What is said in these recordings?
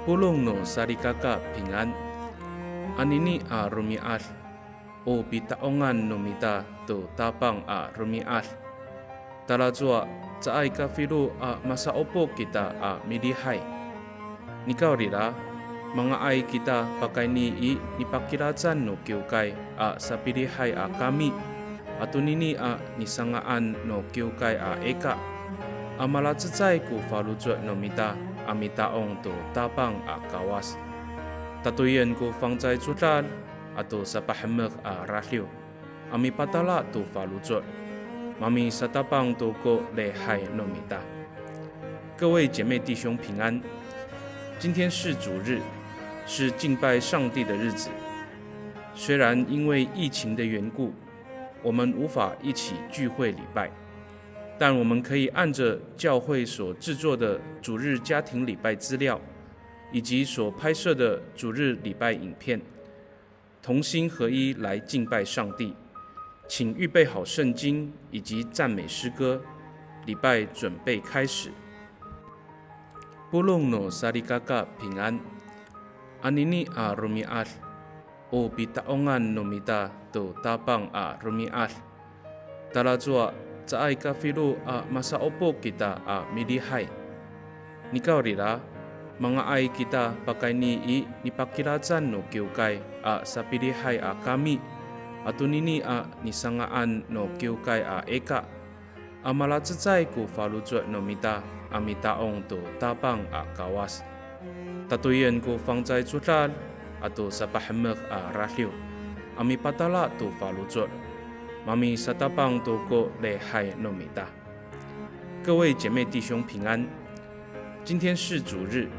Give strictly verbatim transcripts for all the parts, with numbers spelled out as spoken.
Polong no salikaka pingan. Anini a romi'ad, o pita'ongan no mita to Tapang a romi'ad. Talacowa caay kafilo a masa'opo kita a milihay. Nikawrira, manga'ay kita pakayni i nipakilacan no kiwkay a sapilihay a kami, ato nini a nisanga'an no kiwkay a ika, a malacecay ko faloco' no mita a mita'ong to Tapang a Kawas. Tatoyen ko fangcalay codad ato sapahemek a radiw a mipatala to faloco', mamisatapang to ko lihay no mita. 各位姐妹弟兄平安，今天是主日，是敬拜上帝的日子。虽然因为疫情的缘故，我们无法一起聚会礼拜，但我们可以按着教会所制作的主日家庭礼拜资料，以及所拍摄的主日礼拜影片，同心合一来敬拜上帝。请预备好圣经以及赞美诗歌，礼拜准备开始。Polong no salikaka pingan. Anini a romi'ad, o pita'ongan no mita to Tapang a romi'ad. Talacowa caay kafilo a masa'opo kita a milihay. Nikawrira, manga'ay kita pakayni i nipakilacan no kiwkay a sapilihay a kami, ato nini a nisanga'an no kiwkay a ika, a malacecay ko faloco' no mita a mita'ong to Tapang a Kawas. Tatoyen ko fangcalay codad ato sapahemek a radiw a mipatala to faloco', mamisatapang to ko lihay no mita. 各位姐妹弟兄平安，今天是主日，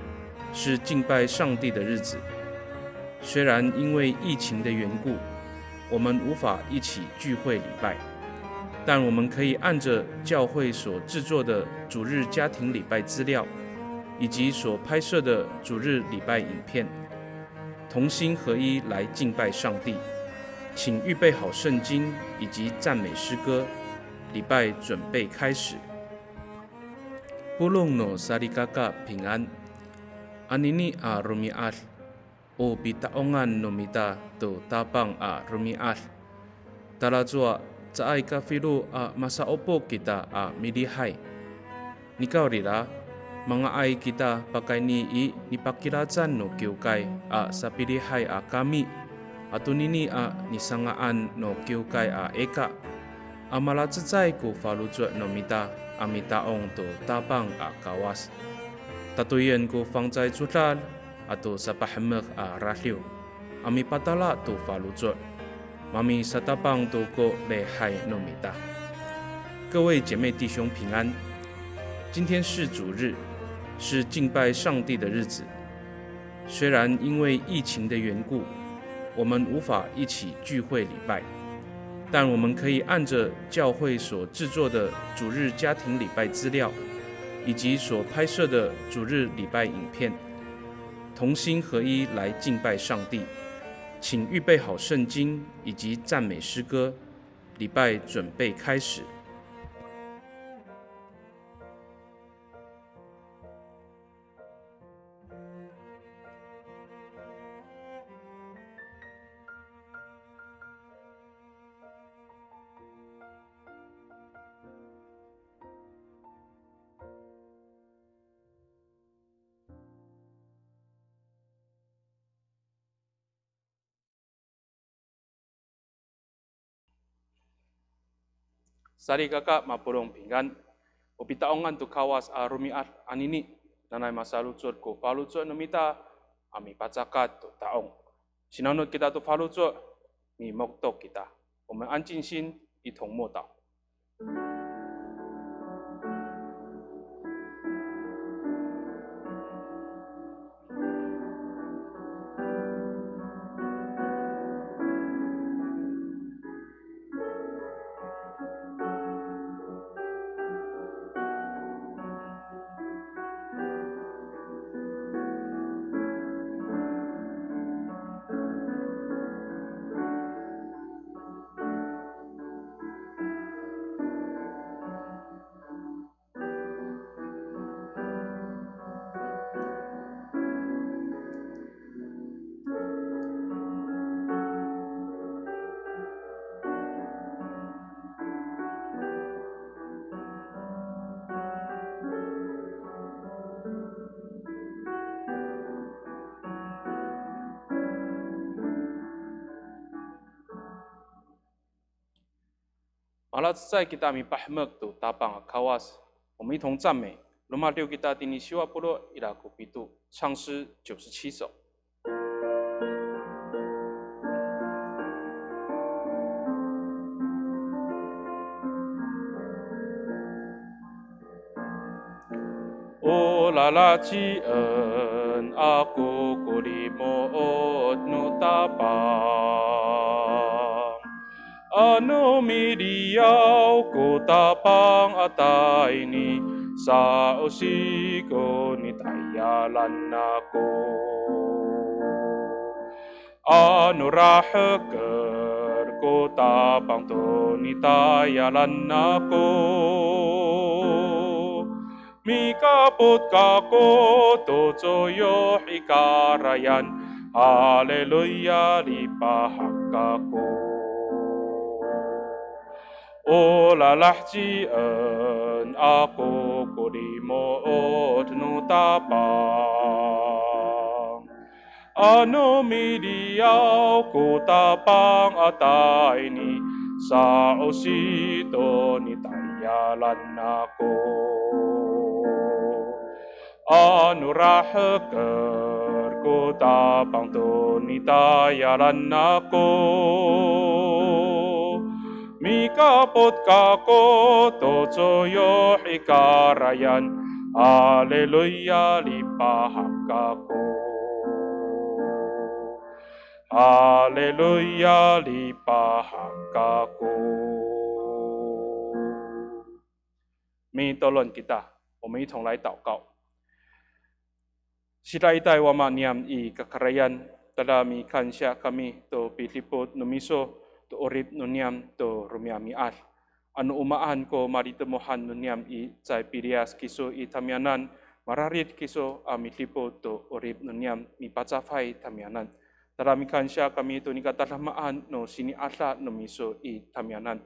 是敬拜上帝的日子。虽然因为疫情的缘故，我们无法一起聚会礼拜，但我们可以按着教会所制作的主日家庭礼拜资料，以及所拍摄的主日礼拜影片，同心合一来敬拜上帝。请预备好圣经以及赞美诗歌，礼拜准备开始。Polong no salikaka pingan. Anini a romi'ad, o pita'ongan no mita to Tapang a romi'ad. Talacowa caay kafilo a masa'opo kita a milihay. Nikawrira, manga'ay kita pakayni i nipakilacan no kiwkay a sapilihay a kami, ato nini a nisanga'an no kiwkay a ika, a malacecay ko faloco' no mita a mita'ong to Tapang a Kawas. Tatoyen ko fangcalay codad ato sapahemek a radiw a mipatala to faloco', mamisatapang to ko lihay no mita. 各位姐妹弟兄平安，今天是主日，是敬拜上帝的日子。虽然因为疫情的缘故，我们无法一起聚会礼拜，但我们可以按着教会所制作的主日家庭礼拜资料，以及所拍摄的主日礼拜影片，同心合一来敬拜上帝。请预备好圣经以及赞美诗歌，礼拜准备开始。Salikaka mapolong pingan, o pita'ongan to Kawas a romi'ad anini, nanay masalocod ko faloco' no mita a mipacakat to ta'ong. Sinanot kita to faloco', mimoktok kita. 我们安静心，一同默祷。Malacecay kita a mipahemek to Tapang a Kawas. 我们一同赞美。Romadiw kita tini siwa polo' ira ko pito, 唱诗九十七首。 O lalahecien ako ko limo'ot no Tapang, ano miliyaw ko Tapang a tayni, sa'osi ko nitayalan ako. Ano raheker ko Tapang to nitayalan ako, mikapot kako to coyoh i karayan, haleluya, lipahak kako. O lalahecien ako ko limo'ot no Tapang, ano miliyaw ko Tapang a tayni, sa'osi to nitayalan ako. Ano raheker ko Tapang to nitayalan ako, mikapot kako to coyoh i karayan, haleluya, lipahak kako. Haleluya, lipahak kako. Mitolon kita, 我们一同来祷告。 Sidaitay Wama niyam i kakarayan, tada mikansiya kami to pidipot no miso to 'orip no niyam to romi'ami'ad. Ano o maan ko malitemohan no niyam i, caay piliyas kiso i tamiyanan, mararid kiso a midipot to 'orip no niyam, mipacafay tamiyanan. Tada mikansiya kami to nika tadamaan no sini'ada no miso i tamiyanan.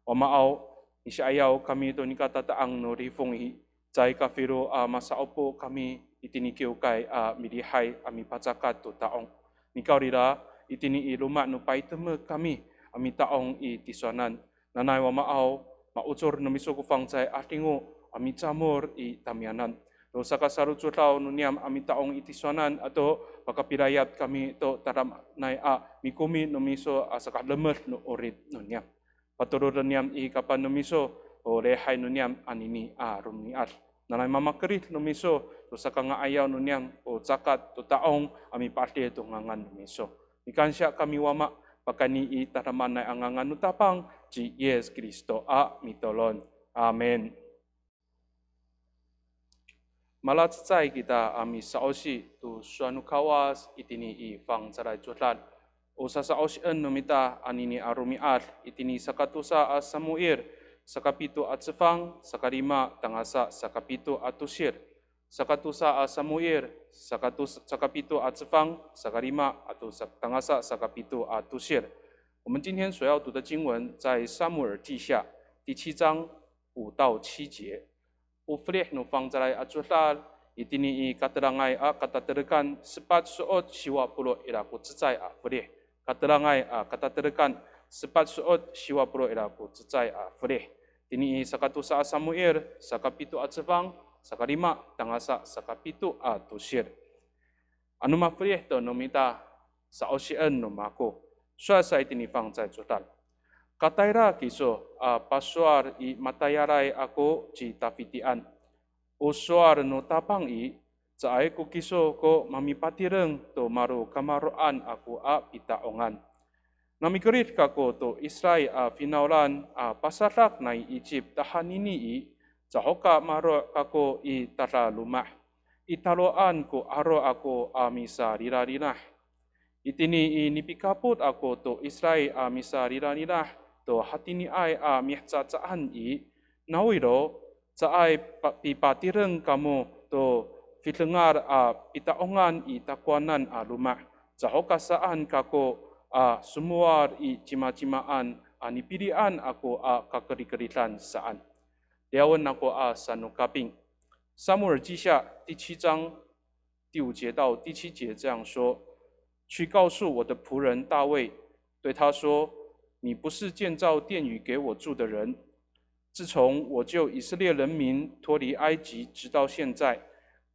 Wamaaw, misi'ayaw kami to nika tata'ang no lifong i, caay kafilo a masa'opo kami itini kiwkay a milihay a mipacakat to ta'ong. Nikawrira, itini i loma' no paytemek kami a mita'ong i tisowanan. Nanay Wamaaw, ma'ocor no miso ko fangcalay 'adingo a micamol i tamiyanan. To sakasalocodaw no niyam a mita'ong i tisowanan ato pakapilayap kami to tadamaanay a mikomi no miso a sakalemed no 'orip no niyam. Patoroden niyam i kapan no miso, o lihay no niyam anini a romi'ad. Nanay mamakerid no miso, to sakanga'ayaw no niyam, o cakat to ta'ong a mipa'edil to ngangan no miso. Mikansiya kami Wama, pakayni i tadamaanay a ngangan no Tapang, ci Yis Kristo a mitolon. Amin. Malacecay kita a misa'osi to sowal no Kawas itini i fangcalay codad. O sasa'osien no mita anini a romi'ad itini sakatosa a Samuil, sakapito a cefang, sakalima tangasa sakapito a tosir. Sakatosa a Samuil, sakatos-, sakapito a cefang, sakalima ato sa-, tangasa sakapito a tosir. 我们今天所要读的经文在撒母耳记下第七章五到七节。 O felih no fangcalay a codad, itini i katelangay a katatelekan sepat so'ot siwa polo' ira ko cecay a felih. Katelangay a katatelekan sepat so'ot siwa polo' ira ko cecay a felih. Tini i sakatosa a Samuil, sakapito a cefang, sakalima tangasa sakapito a tosir. Ano mafelih to no mita sa'osien no mako. Sowal sa itini fangcalay codad. Katayra kiso a pasowal i matayalay ako ci Tafitian. O sowal no Tapang i, caay ko kiso ko mamipatireng to malo kamaro'an ako a pita'ongan. Namikerid kako to Israil a finawlan a pasadak nai Icip tahanini i, caho ka maro' kako i tadaloma'. I taloan ko aro' ako a misalilalilah. Itini i nipikapot ako to Israil a misalilalilah to hatiniay a mihecahecaan i, nawiro, caay pa-, pipatireng kamo to fidengal a pita'ongan i takowanan a loma', caho ka saan kako a somowal i cimacimaan a nipilian ako a kakerikeridan saan. Liyawen ako a sano Kaping. 撒母耳记下第七章第五节到第七节这样说：去告诉我的仆人大卫，对他说，你不是建造殿宇给我住的人。自从我救以色列人民脱离埃及，直到现在，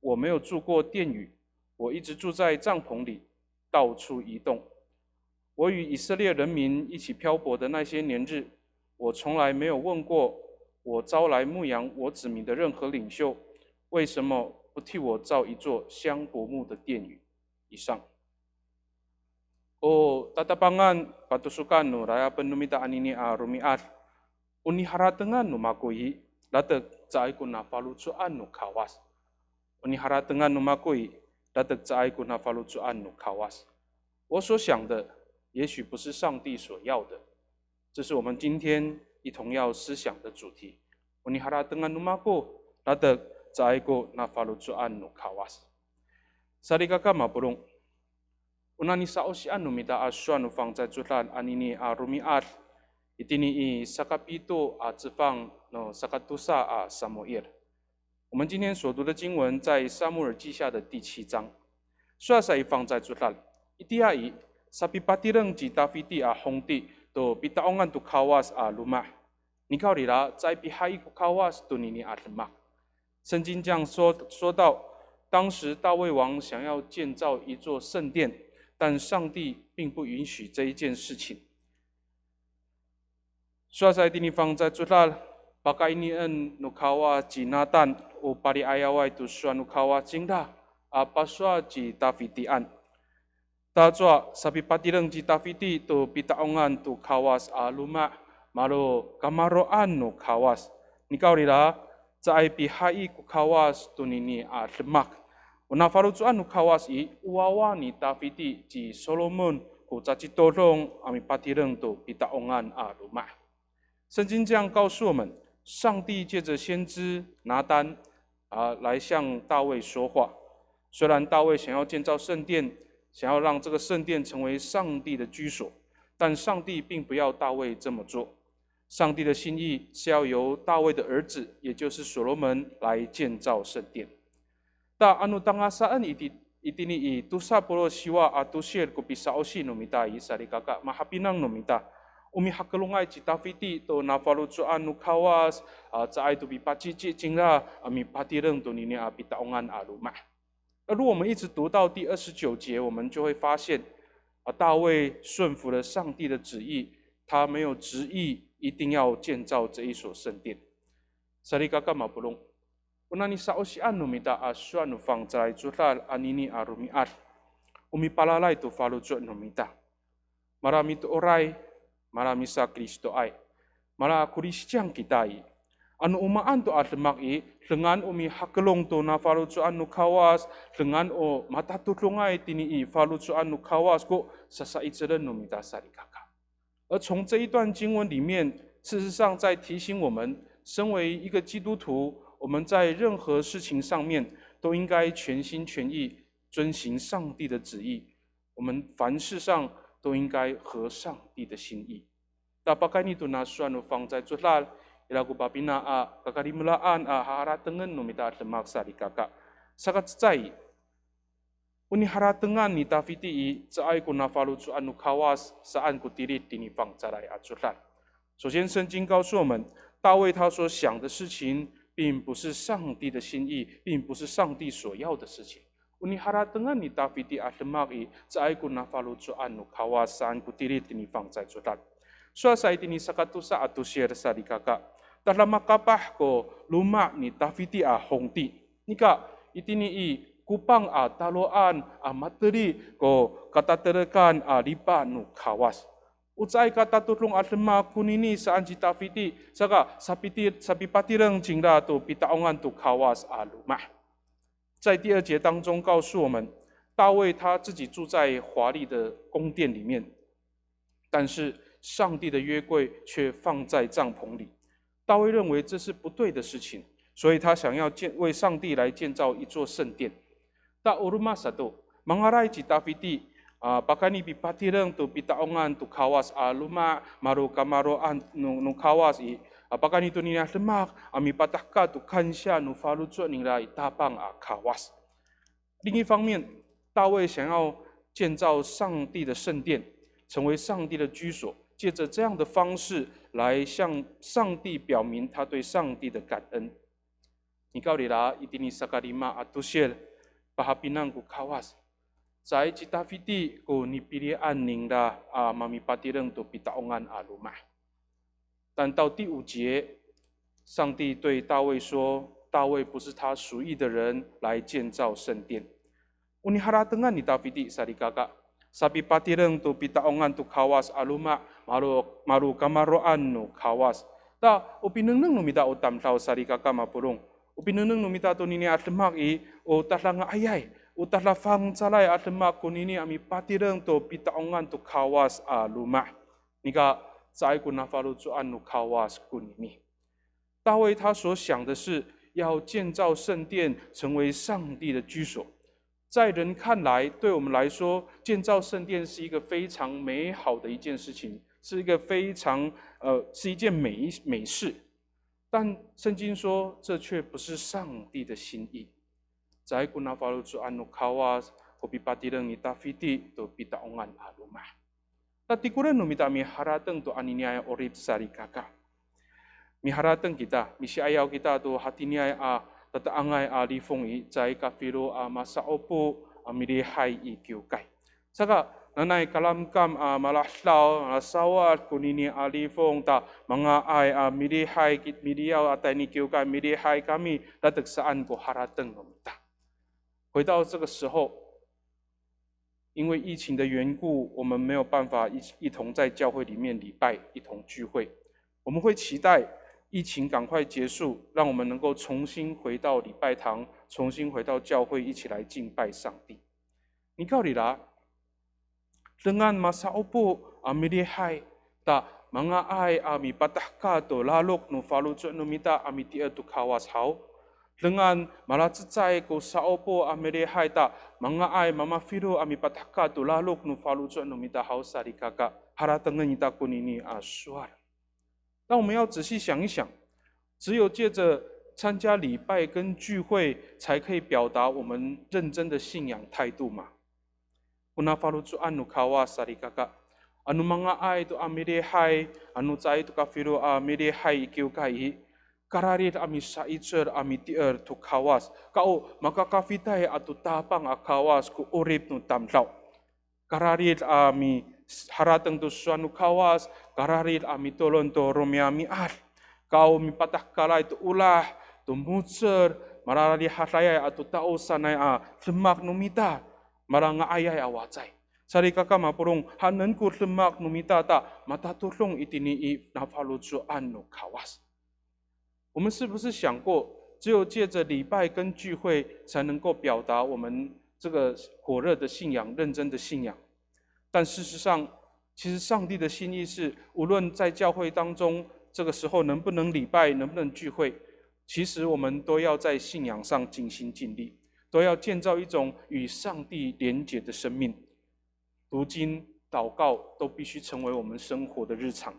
我没有住过殿宇，我一直住在帐篷里，到处移动。我与以色列人民一起漂泊的那些年日，我从来没有问过我招来牧养我子民的任何领袖，为什么不替我造一座香柏木的殿宇？以上。O tatapangan patosokan no layapen no mita anini a romi'ad, o niharatengan no mako i, latek caay ko nafaloco'an no Kawas. O niharatengan no mako i, latek caay ko nafaloco'an no Kawas. 我所想的，也许不是上帝所要的。这是我们今天一同要思想的主题。O niharatengan no mako, latek caay ko nafaloco'an no Kawas. Salikaka mapolong. O nanisa'osian no mita a sowal no fangcalay codad anini a romi'ad, itini i sakapito a cefang no sakatosa a Samuil. 我们今天所读的经文在撒母耳记下的第七章。Sowal sa i fangcalay codad, itiya i, sapipatireng ci Tafiti a hongti to pita'ongan to Kawas a loma'. Nikawrira, caay pihayi ko Kawas tonini a demak. 圣经这样说，说到，当时大卫王想要建造一座圣殿，但上帝并不允许这一件事情。Sowal sa itini fangcalay codad, pakaynien no Kawas ci Natan, o pali'ayaway to sowal no Kawas cingra, a pasowal ci Tafitian. Tacowa sapipatireng ci Tafiti to pita'ongan to Kawas a loma', malo kamaro'an no Kawas. Nikawrira, caay pihayi ko Kawas tonini a demak. O nafaloco'an no Kawas i, o wawa ni Tafiti ci Solomon ko cacitodong a mipatireng to pita'ongan a loma'. 圣经这样告诉我们，上帝借着先知拿单啊来向大卫说话。虽然大卫想要建造圣殿，想要让这个圣殿成为上帝的居所，但上帝并不要大卫这么做。上帝的心意是要由大卫的儿子，也就是所罗门来建造圣殿。 Ta ano tangasaen iti, itini i tosa polo' siwa a tosil ko pisa'osi no mita i salikaka, mahapinang no mita. O mihakelongay ci Tafiti to nafaloco'an no Kawas, a, caay to pipacici cingra, a, mipatireng tonini a pita'ongan a loma'. 而如果我们一直读到第二十九节，我们就会发现，啊，大卫顺服了上帝的旨意，他没有执意一定要建造这一所圣殿。Salikaka mapolong. O nanisa'osian no mita a sowal no fangcalay codad anini a romi'ad, o mipalalay to faloco' no mita. Mala mitooray, mala misaKristoay, mala Kristiyan kita i. Ano o maan to a demak i, dengan o mihakelong to nafaloco'an no Kawas, dengan o matatodongay tini i faloco'an no Kawas ko sasa'icelen no mita salikaka. 而从这一段经文里面，事实上在提醒我们，身为一个基督徒，我们在任何事情上面都应该全心全意遵行上帝的旨意，我们凡事上都应该合上帝的心意。Ta pakayni to na sowal no fangcalay codad, ira ko papina a kakalimelaan a haharatengen no mita a demak salikaka. Saka cecay, o niharatengan ni Tafiti i, caay ko nafaloco'an no Kawas saan ko tilid tini fangcalay a codad. 首先，圣经告诉我们，大卫他所想的事情，并不是上帝的心意，并不是上帝所要的事情。O niharatengan ni Tafiti a demak i, caay ko nafaloco'an no Kawas saan ko tilid tini fangcalay codad. Sowal sa itini sakatosa a tosil salikaka. Tada makapah ko loma' ni Tafiti a hongti. Nika, itini i kopang a taloan a mateli ko katatelekan a lipa no Kawas. O caay ka tatodong a demak konini saan ci Tafiti, saka sapiti, sapipatireng cingra to pita'ongan to Kawas a loma'. 在第二节当中告诉我们，大卫他自己住在华丽的宫殿里面，但是上帝的约柜却放在帐篷里。大卫认为这是不对的事情，所以他想要建，为上帝来建造一座圣殿。Ta o roma sato, mangalay ci Tafiti, a, pakayni pipatireng to pita'ongan to Kawas a loma', malo kamaro'an no, no Kawas i, a, pakayni tonini a demak, a, mipatahka to kansiya no faloco' ningra i Tapang a Kawas. 另一方面，大卫想要建造上帝的圣殿，成为上帝的居所，借着这样的方式来向上帝表明他对上帝的感恩。Nikawrira, itini sakalima a tosil, pahapinang ko Kawas. Caay ci Tafiti ko nipilian ningra a mamipatireng to pita'ongan a loma'. 但到第五节，上帝对大卫说，大卫不是他属意的人来建造圣殿。O niharatengan ni Tafiti salikaka, sapipatireng to pita'ongan to Kawas a loma', malo, malo kamaro'an no Kawas. Ta, o pinengneng no mita o tamdaw salikaka mapolong. O pinengneng no mita tonini a demak i, o tadanga'ayay, o tadafangcalay a demak konini a mipatireng to pita'ongan to Kawas a loma'. Nika caay ko nafaloco'an no Kawas konini. 大卫他所想的是要建造圣殿，成为上帝的居所。在人看来，对我们来说，建造圣殿是一个非常美好的一件事情，是一个非常，呃，是一件美，美事。但圣经说，这却不是上帝的心意。Caay ko nafaloco'an no Kawas ko pipatireng ni Tafiti to pita'ongan a loma'. Ta tikolen no mita miharateng to aniniay a 'orip salikaka. Miharateng kita, misi'ayaw kita to hatiniay a tata'angay a lifong i, caay kafilo a masa'opo a milihay i kiwkay. Saka, nanay kalamkam a malahedaw, malasawad konini a lifong ta manga'ay a milihay, ki-, miliyaw a tayni kiwkay, milihay kami, latek saan ko harateng no mita. 回到这个时候，因为疫情的缘故，我们没有办法一，一同在教会里面礼拜，一同聚会。我们会期待疫情赶快结束，让我们能够重新回到礼拜堂，重新回到教会，一起来敬拜上帝。Nikawrira, dengan masa'opo a milihay, ta manga'ay a mipatahekal to lalok no faloco' no mita a mitier to Kawas haw. Dengan malacecay ko sa'opo a milihay ta manga'ay mamafilo a mipatahekal to lalok no faloco' no mita haw salikaka, haratengen ita konini a sowal. 但我们要仔细想一想，只有借着参加礼拜跟聚会，才可以表达我们认真的信仰态度吗？O nafaloco'an no Kawas salikaka, ano manga'ay to a milihay, ano caay to kafilo a milihay i kiwkay i, kararid a misa'icel a mitier to Kawas, ka o makakafitay ato Tapang a Kawas ko 'orip no tamdaw. Kararid a miharateng to sowal no Kawas, kararid a mitolon to romi'ami'ad. Ka o mipatahekalay to olah, to mo^cel, malalihadayay ato tao sanay a demak no mita, malanga'ayay a wacay. Salikaka mapolong, haenen ko demak no mita ta matatodong itini i nafaloco'an no Kawas. 我们是不是想过，只有借着礼拜跟聚会，才能够表达我们这个火热的信仰、认真的信仰？但事实上，其实上帝的心意是，无论在教会当中，这个时候能不能礼拜，能不能聚会，其实我们都要在信仰上尽心尽力，都要建造一种与上帝连结的生命。读经、祷告都必须成为我们生活的日常。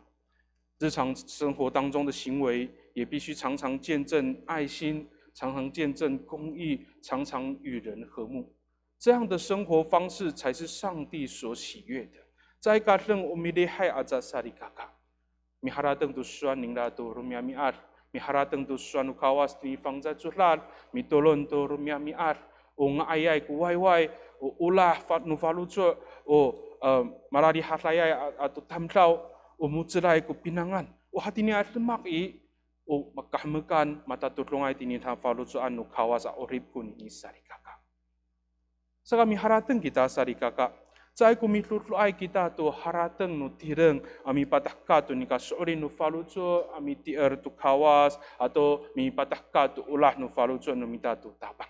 日常生活当中的行为也必须常常见证爱心，常常见证公义，常常与人和睦。这样的生活方式才是上帝所喜悦的。Caay ka deng o milihay aca salikaka. Miharateng to sowal ningra to romi'ami'ad, miharateng to sowal no Kawas tini fangcalay codad, mitolon to romi'ami'ad, o nga'ayay ko wayway, o olah fa-, no faloco', o, e, malalihadayay a, ato tamdaw, o mo^celay ko pinangan. O hatini a demak i, o makahemekan, matatodongay tini nafaloco'an no Kawas a 'orip konini salikaka. Saka miharateng kita salikaka, caay ko midodoay kita to harateng no tireng a mipatahekal to nika so'elin no faloco' a mitier to Kawas ato mipatahekal to olah no faloco' no mita to Tapang.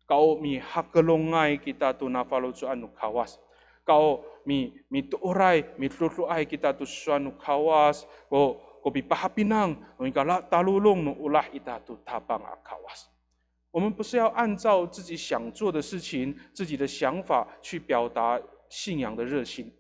Ka o mihakelongay kita to nafaloco'an no Kawas. Ka o mi, mitooray, midodoay kita to sowal no Kawas, ko, ko pipahapinang, no nika la, talolong no olah ita to Tapang a Kawas. 我们不是要按照自己想做的事情、自己的想法去表达信仰的热心。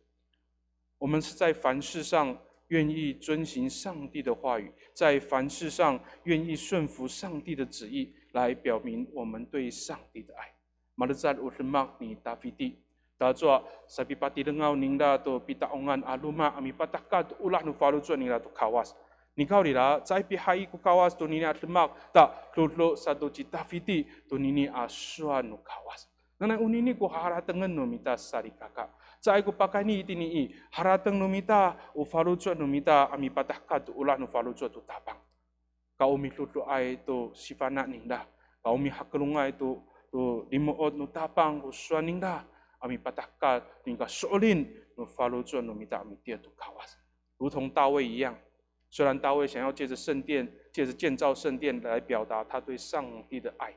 我们是在凡事上愿意遵行上帝的话语，在凡事上愿意顺服上帝的旨意，来表明我们对上帝的爱。Malecad o demak ni Tafiti. Tacowa sapipatirengaw ningra to pita'ongan a loma' a mipatahekal to olah no faloco' ningra to Kawas. Nikawrira, caay pihayi ko Kawas tonini a demak, ta dodo sato ci Tafiti tonini a sowal no Kawas. Nanay onini ko haratengen no mita salikaka. Caay ko pakayni itini i, harateng no mita, o faloco' no mita a mipatahekal to olah no faloco' to Tapang. Ka o midodoay to sifana' ningra, ka o mihakelongay to, to limo'ot no Tapang ko sowal ningra, a mipatahekal to nika so'elin no faloco' no mita a mitier to Kawas. 如同大卫一样，虽然大卫想要借着圣殿，借着建造圣殿来表达他对上帝的爱，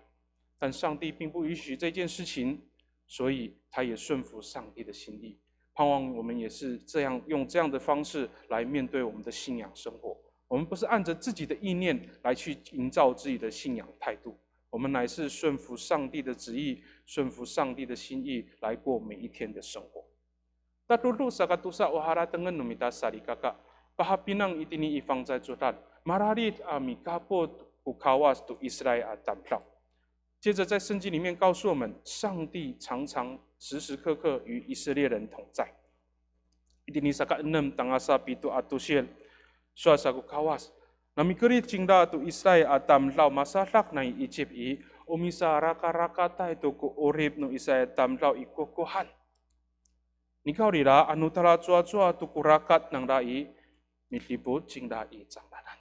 但上帝并不允许这件事情，所以他也顺服上帝的心意。盼望我们也是这样，用这样的方式来面对我们的信仰生活。我们不是按着自己的意念来去营造自己的信仰态度，我们乃是顺服上帝的旨意，顺服上帝的心意来过每一天的生活。Tadodo sakatosa o haratengen no mita salikaka, pahapinang itini i fangcalay codad, mararid a mikapot ko Kawas to Israil a tamdaw. 接着在圣经里面告诉我们，上帝常常时时刻刻与以色列人同在。Itini saka enem tangasa pito a tosil, sowal sa ko Kawas, na mikerid cingra to Israil a tamdaw masadak nai Icip i, o misarakarakatay to ko 'orip no Israil a tamdaw i kohkohan. Nikawrira, ano talacowacowa to ko rakat nangra i, midipot cingra i cangraan.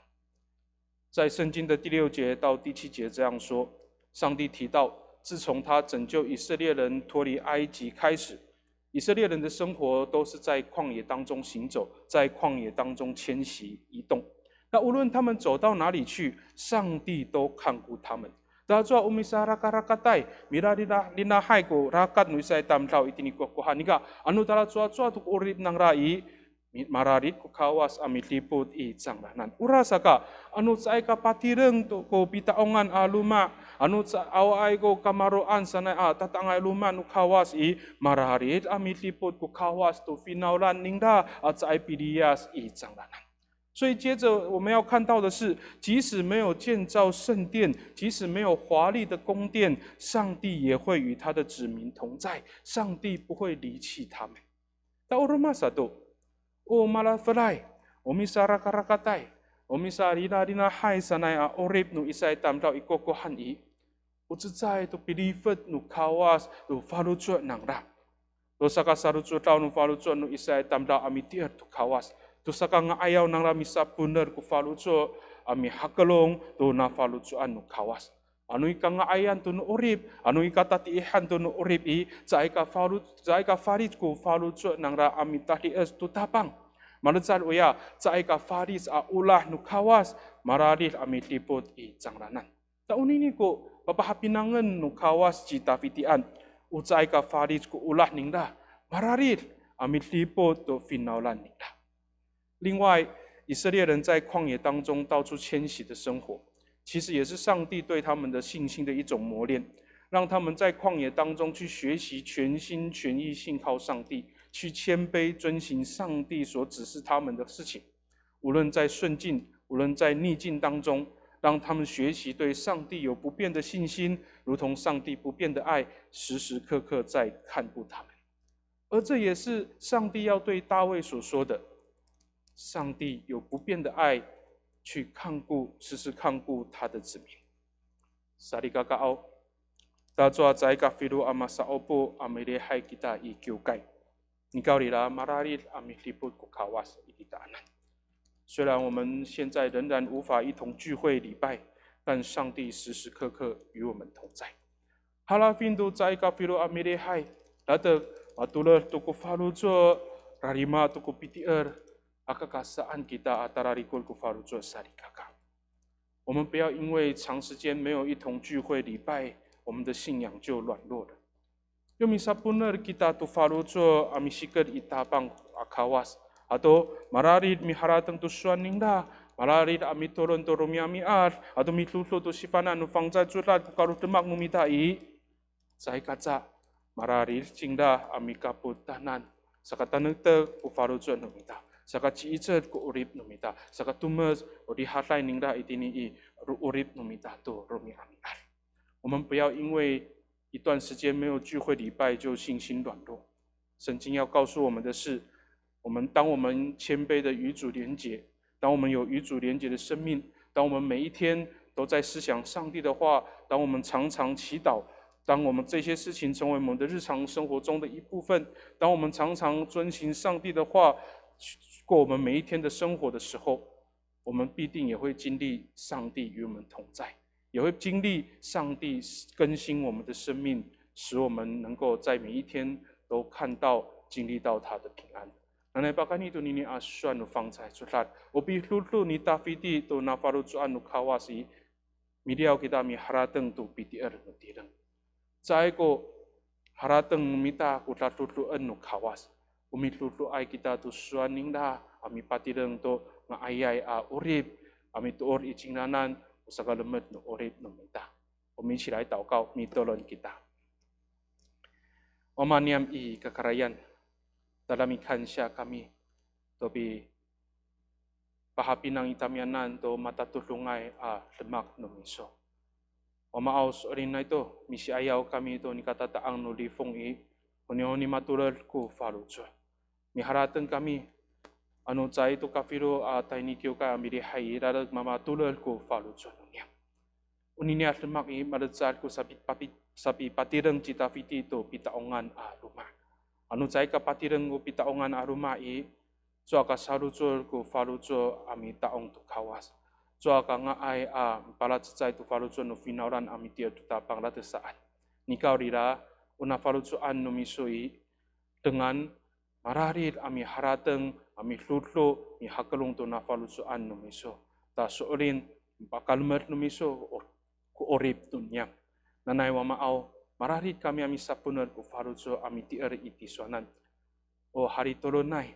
在圣经的第六节到第七节这样说，上帝提到，自从他拯救以色列人脱离埃及开始，以色列人的生活都是在旷野当中行走，在旷野当中迁徙移动。那无论他们走到哪里去，上帝都看顾他们。Tacowa o misarakarakatay, milalina, linahay ko rakat no Israil tamdaw itini kohkohan, nika ano talacowacowa to ko 'orip nangra i, mi-, mararid ko Kawas a midipot i cangraan. Orasaka, ano caay ka patireng to ko pita'ongan a loma', ano ca-, awaay ko kamaro'an sanay a tata'angay loma' no Kawas i, mararid a midipot ko Kawas to finawlan ningra a caay piliyas i cangraan. 所以接着我们要看到的是，即使没有建造圣殿，即使没有华丽的宫殿，上帝也会与他的子民同在，上帝不会离弃他们。Ta o roma sato, o malafelay, o misarakarakatay, o misalinalinahay sanay a 'orip no Israil tamdaw i kohkohan i, o cecay to pilifet no Kawas to faloco' nangra. To sakasalocodaw no faloco' no Israil tamdaw a mitier to Kawas. To sakanga'ayaw nangra misaponer ko faloco' a mihakelong to nafaloco'an no Kawas. Ano i kanga'ayan to no 'orip, ano i katatiihan to no 'orip i, caay ka falo-, caay ka falic ko faloco' nangra a mitadies to Tapang. Malecad oya, caay ka falic a olah no Kawas, mararid a midipot i cangraan. Ta onini ko papahapinangen no Kawas ci Tafitian, o caay ka falic ko olah ningra, mararid a midipot to finawlan ningra. 另外，以色列人在旷野当中到处迁徙的生活，其实也是上帝对他们的信心的一种磨练，让他们在旷野当中去学习全心全意信靠上帝，去谦卑遵行上帝所指示他们的事情。无论在顺境，无论在逆境当中，让他们学习对上帝有不变的信心，如同上帝不变的爱，时时刻刻在看顾他们。而这也是上帝要对大卫所说的，上帝有不变的爱去看顾，时时看顾他的子民。Salikakaaw, tacowa caay ka filo a masa'opo a milihay kita i kiwkay. Nikawrira mararid a midipot ko Kawas i titaanan. 虽然我们现在仍然无法一同聚会礼拜，但上帝时时刻刻与我们同在。Halafin to caay ka filo a milihay, latek matoled to ko faloco', rarima to ko pitier, aka ka saan kita a tararikor ko faloco' salikaka. 我们不要因为长时间没有一同聚会礼拜，我们的信仰就软弱了。Yo misaponer kita to faloco' a misiket i Tapang a Kawas, ato mararid miharateng to sowal ningra, mararid a mitolon to romi'ami'ad, ato midodo to sifana' no fangcalay codad ko kalodemak no mita i, caay kaca mararid cingra a mikapot tanan, sakatanektek ko faloco' no mita, sakaci'icel ko 'orip no mita, sakatomes o rihaday ningra itini i ro 'orip no mita to romi'ami'ad. 我们不要因为一段时间没有聚会礼拜就信心软弱，圣经要告诉我们的是，我们当我们谦卑的与主连结，当我们有与主连结的生命，当我们每一天都在思想上帝的话，当我们常常祈祷，当我们这些事情成为我们的日常生活中的一部分，当我们常常遵行上帝的话，过我们每一天的生活的时候，我们必定也会经历上帝与我们同在，也会经历上帝更新我们的生命，使我们能够在每一天都看到、经历到他的平安。Nanay pakayni tonini a sowal no fangcalay codad, o pido^do^ ni Tafiti to nafaloco'an no Kawas i, miliyaw kita miharateng to pitier no tireng. Caay ko harateng mita ko dadodoen no Kawas. O midodoay kita to sowal ningra a mipatireng to nga'ayay a 'orip a mitoor i cingraanan, o sakalemed no 'orip no mita. 我们一起来祷告，mitolon kita. O Ama niyam i kakarayan, tada mikansiya kami to pi pahapinang i tamiyanan to matatodongay a demak no miso. Wamaaw, so'elinay to misi'ayaw kami to nika tata'ang no lifong i, honihoni matoled ko faloco'. Miharateng kami, ano caay to kafilo a tayni kiwkay a milihay i, latek mamatoled ko faloco' no niyam. Onini a demak i, malecad ko sapi, papi, sapipatireng ci Tafiti to pita'ongan a loma'. Ano caay ka patireng ko pita'ongan a loma' i, cowa ka salocod ko faloco' a mita'ong to Kawas. Cowa ka nga'ay a palacecay to faloco' no finawlan a mitier to Tapang, latek saan. Nikawrira, o nafaloco'an no miso i, dengan mararid a miharateng, a midodo, mihakelong to nafaloco'an no miso. Ta so'elin, pakalemed no miso, o, ko 'orip no niyam. Nanay Wamaaw, mararid kami a misapoener ko faloco' a mitier i tisowanan. O halitolonay,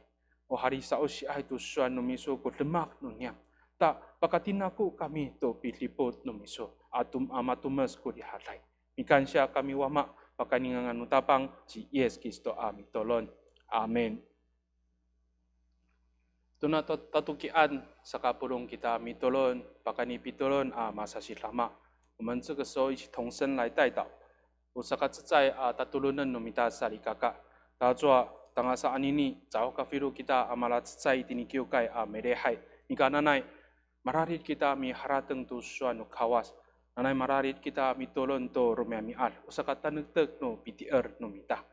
o halisa'osiay to sowal no miso ko demak no niyam. Ta pakatinako kami to pidipot no miso, ato, a matomes ko rihaday. Mikansiya kami Wama, pakayni ngangan no Tapang ci Yis Kristo a mitolon. Amin. Tona to, tatokian, sakapolong kita mitolon, pakayni pitolon a masasidama. 我们这个时候一起同声来代祷。O sakacecay a tatolonen no mita salikaka. Tacowa tangasa anini, caho kafilo kita a malacecay itini kiwkay a milihay. Nika nanay, mararid kita miharateng to sowal no Kawas. Nanay mararid kita mitolon to romi'ami'ad, o sakatanektek no pitier no mita.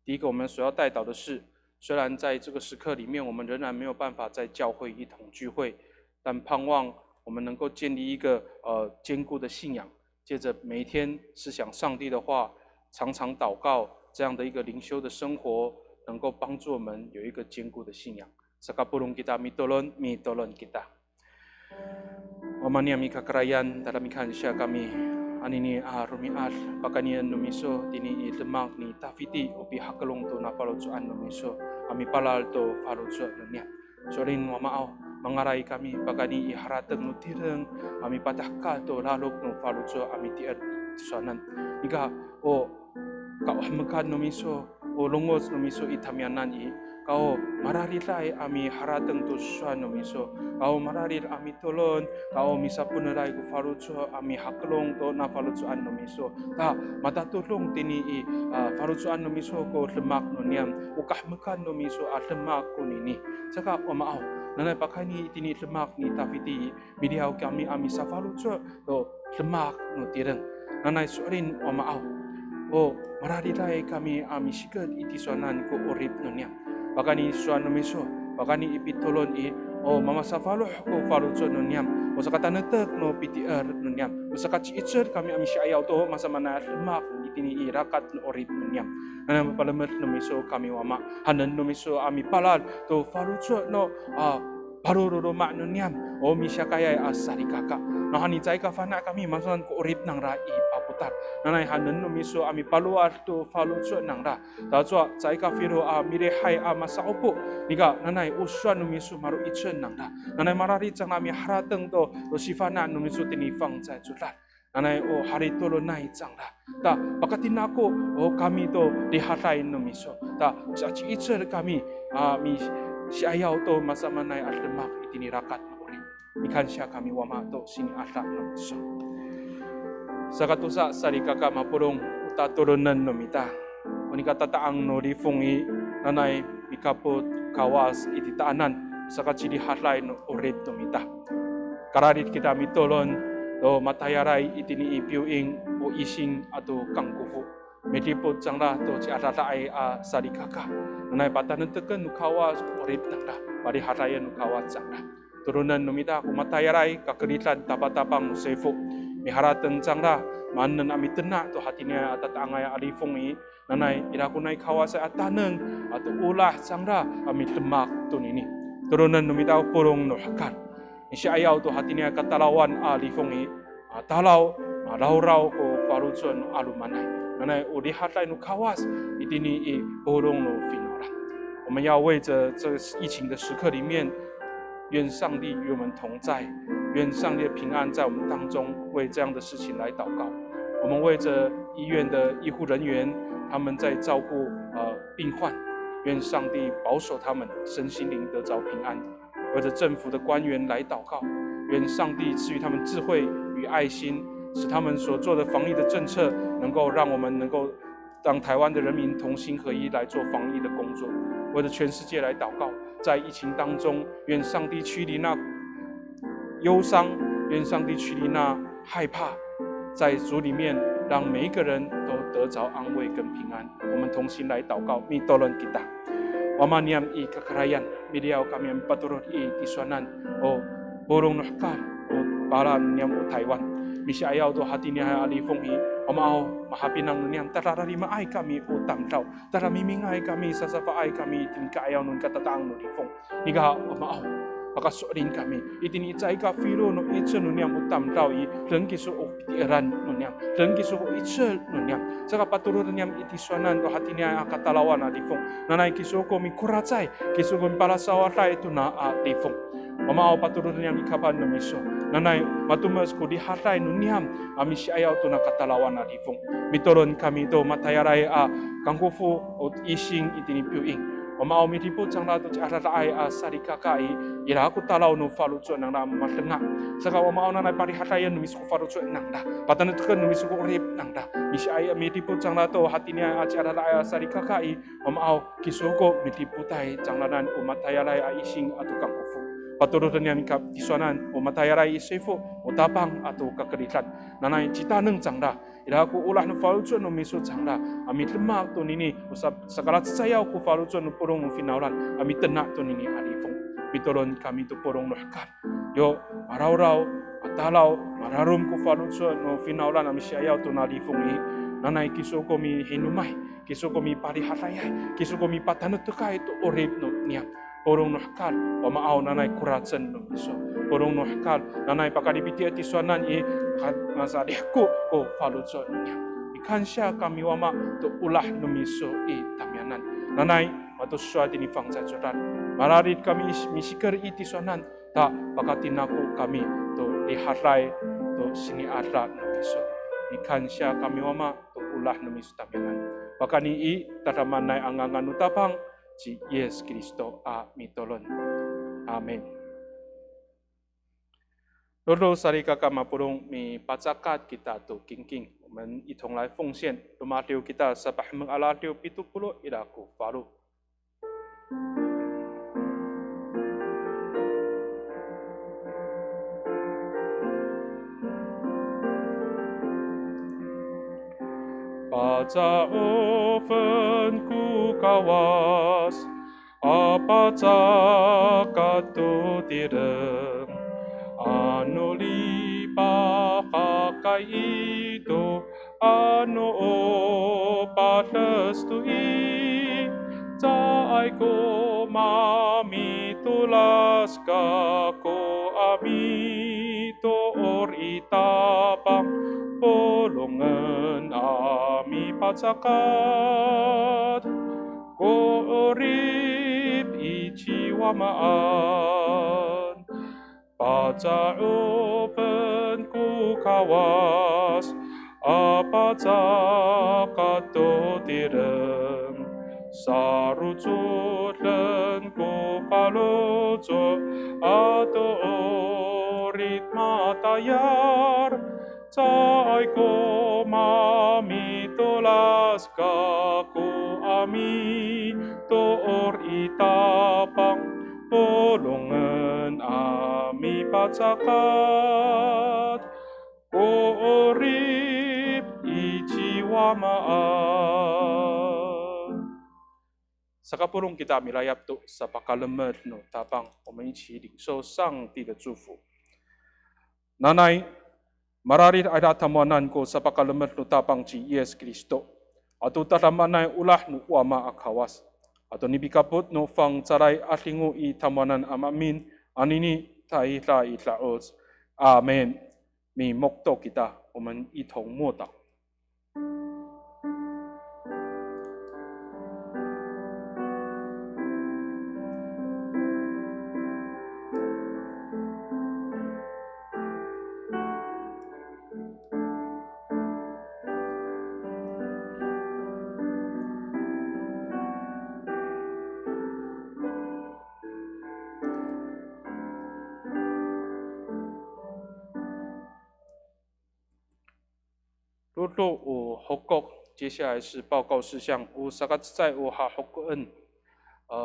第一个，我们所要代祷的是，虽然在这个时刻里面，我们仍然没有办法在教会一同聚会，但盼望我们能够建立一个，呃，坚固的信仰，借着每一天思想上帝的话，常常祷告，这样的一个灵修的生活，能够帮助我们有一个坚固的信仰。Sakapolong kita mitolon, mitolon kita. Wama niyam i kakarayan, tada mikansiya kami. Anini a romi'ad, pakaynien no miso tini i demak ni Tafiti, o pihakelong to nafaloco'an no miso a mipalal to faloco' no niyam. So'elin Wamaaw, mangalay kami pakayni i harateng no tireng a mipatahekal to lalok no faloco' a mitier tisowanan. Nika, o kahemekan no miso, o longoc no miso i tamiyanan i, kao marariday a miharateng to sowal no miso, kao mararid a mitolon, kao misapoeneray ko faloco' a mihakelong to nafaloco'an no miso. Ta matatodong tini i, a, faloco'an no miso ko demak no niyam, o kahemekan no miso a demak konini. Saka Wamaaw, nanay pakayni itini demak ni Tafiti i, miliyaw kami a misafaloco' to demak no tireng. Nanay so'elin Wamaaw, o marariday kami a misiket i tisowanan ko 'orip no niyam. Pakayni sowal no miso, pakayni i pitolon i, o mamasafaloh ko faloco' no niyam, o sakatanektek no pitier no niyam, o sakaci'icel kami a misi'ayaw to masamaanay a demak itini i rakat no 'orip no niyam. Nanay mapalemed no miso kami Wama, haenen no miso a mipalal to faloco' no, a, palololoma' no niyam, o misiyakayay a salikaka. Nawhani caay ka fana' kami masamaan ko 'orip nangra i papotal. Nanay haenen no miso a mipalowad to faloco' nangra. Tacowa caay kafilo a milihay a masa'opo. Nika nanay o sowal no miso malo'icel nangra. Nanay mararid cangra a miharateng to, to sifana' no miso tini fangcalay codad. Nanay o halitolonay cangra. Ta pakatinako, o kami to rihaday no miso. Ta saci'icel kami a misi'ayaw to masamaanay a demak itini rakat no 'orip. Mikansiya kami Wama to sini'ada no miso. Sakatosa salikaka mapolong, o tatolonen no mita, o nika tata'ang no lifong i, Nanay mikapot Kawas i titaanan, sakacirihaday no 'orip no mita. Kararid kita mitolon to matayalay itini i piyoing, o ising ato kangkofo. Midipot cangra to ciadadaay a salikaka. Nanay patanektek no Kawas ko 'orip nangra, parihadayen no Kawas cangra. Tolonen no mita ko matayalay, kakeridan, tapatapang no sifo. Miharateng cangra, maanen a mitena' to hatiniay a tata'angay a lifong i, nanay ira ko nai Kawasay a taneng ato olah cangra a midemak tonini. Tolonen no mita ko polong no hekal. Misi'ayaw to hatiniay katalawan a lifong i, a, talaw, a, rawraw ko faloco' no 'alomanay. Nanay o rihaday no Kawas itini i polong no finawlan. 我们要为着这疫情的时刻里面，愿上帝与我们同在，愿上帝的平安在我们当中，为这样的事情来祷告。我们为着医院的医护人员，他们在照顾，呃，病患，愿上帝保守他们身心灵得着平安。为着政府的官员来祷告，愿上帝赐予他们智慧与爱心，使他们所做的防疫的政策能够让我们能够让台湾的人民同心合一来做防疫的工作。为着全世界来祷告，在疫情当中，愿上帝驱离那忧伤，愿上帝驱离那害怕，在主里面让每一个人都得着安慰跟平安。我们同心来祷告，mitolon kita. Wama niyam i kakarayan, miliyaw kami a mipatorod i tisowanan, o polong no hekal, o pala niyam o Taywan. Misi'ayaw to hatiniay a lifong i, Wamaaw, mahapinang no niyam, tada rarimaay kami o tamdaw, tada mimingay kami, sasafaay kami itini ka'ayaw no nika tata'ang no lifong. Nika Wamaaw, pakaso'elin kami itini i caay ka filo no 'icel no niyam o tamdaw i, deng kiso o piti'eran no niyam, deng kiso o 'icel no niyam. Saka patoroden niyam i tisowanan to hatiniay a katalawan a lifong. Nanay kiso ko mikoracay, kiso ko mipalasawaday tona a lifong. Wamaaw, patoroden niyam i kapan no miso. Nanay matomes ko rihaday no niyam a misi'ayaw tona katalawan a lifong. Mitolon kami to matayalay a kangkofo, o ising itini piyoing. Wamaaw, midipot cangra to ciadadaay a salikaka i, ira ko talaw no faloco' nangra madenga. Saka Wamaaw, nanay parihadayen no miso ko faloco' nangra, patanekteken no miso ko 'orip nangra. Misi'ayaw, midipot cangra to hatiniay a ciadadaay a salikaka i, Wamaaw, kiso ko midipotay cangraan o matayalay a ising ato kangkofo. Patoroden niyam i ka tisowanan o matayalay i sifo, o tapang ato kakeridan. Nanay citaneng cangra, ira ko olah no faloco' no miso cangra a midemak tonini, o sa, sakalacecayaw ko faloco' no polong no finawlan a mitena' tonini a lifong. Mitolon kami to polong no hekal. Yo, marawraw, matalaw, mararom ko faloco' no finawlan a misi'ayaw tona lifong i, nanay kiso ko mihinomay, kiso ko miparihadayay, kiso ko mipatanektekay to 'orip no niyam. Polong no hekal, Wamaaw, nanay koracen no miso. Polong no hekal, nanay pakalipiti' a tisowanan i, ka, masalihko ko faloco' no niyam. Mikansiya kami Wama to olah no miso i tamiyanan. Nanay mato sowal tini fangcalay codad, mararid kami i, misiker i tisowanan, ta pakatinako kami to rihaday to sini'ada no miso. Mikansiya kami Wama to olah no miso tamiyanan. Pakayni i tadamaanay a ngangan no Tapang ci Yis Kristo a mitolon. Amin. Dodo salikaka mapolong, mipacakat kita to kingking. 我们一同来奉献, romadiw kita sapahemek a radiw pito polo' ira ko falo. Paca'ofen ko Kawas a pacakat to tireng, ano lipahakay to, ano o pades to i, caay ko mamitolas kako a mitoor i Tapang, polongen a mipacakat ko 'orip i ci Wamaan. Paca'ofen ko Kawas a pacakat to tireng, sarocoden ko faloco' ato 'orip matayal, caay ko mamitolas kako a mitoor Tapang, polongen a mipacakat, ko 'orip i ci Wamaan. Sakapolong kita milayap to sapakalemed no Tapang, 我们一起领受上帝的祝福。Nanay, mararid a ira tamowanan ko sapakalemed no Tapang ci Yis Kristo, ato tadamaanay olah no Wama a Kawas, ato nipikapot no fangcalay 'Adingo i tamowanan a maemin, anini tahira i da'oc. Amin. Mimokto kita, 我们一同默祷。 Dodo o hokok, 接下来是报告事项。O sakacecay o hahokoen, e,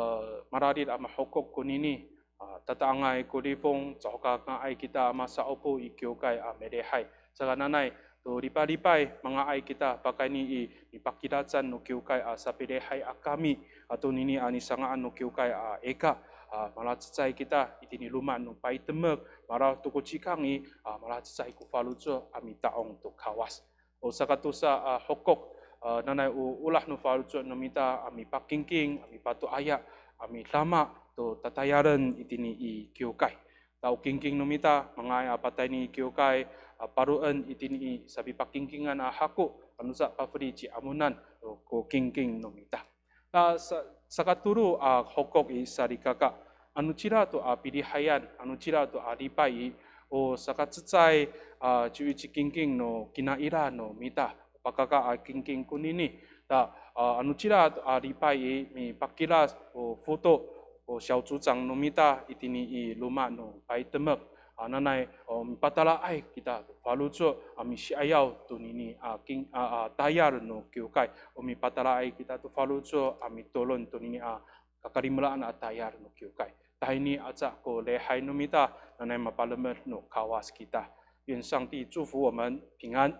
mararid a mahokok konini, a, tata'angay ko lifong, caho ka nga'ay kita a masa'opo i kiwkay a milihay. Saka nanay, to lipalipay, manga'ay kita pakayni i nipakilacan no kiwkay a sapilihay a kami, ato nini a nisanga'an no kiwkay a ika, a, malacecay kita itini loma' no paytemek, mala to ko cikang i, a, malacecay ko faloco' a mita'ong to Kawas. O sakatosa a hokok, a, nanay o olah no faloco' no mita a mipakingking, a mipatoaya, a midama to tatayalen itini i kiwkay. Ta o kingking no mita, manga'ay a patayni i kiwkay, a, paroen itini i sapipakingkingan a hako, anoca pafeli ci Amonan, o ko kingking no mita. Ta sa, sakatolo a hokok i salikaka, anocila to a pilihayan, anocila to a lipay i, o sakacecay a ciwici kingking no kinaira no mita, pakaka a kingking konini. Ta, a, anocila to a lipay i, mipakilac o foto, o 小组长 no mita itini i loma' no paytemek. A, nanay, o, mipatalaay kita to faloco' a misi'ayaw tonini a king, a, a, tayal no kiwkay. O mipatalaay kita to faloco' a mitolon tonini a kakalimelaan a tayal no kiwkay. Tahini aca ko lihay no mita, nanay mapalemed no Kawas kita. 愿上帝祝福我们平安。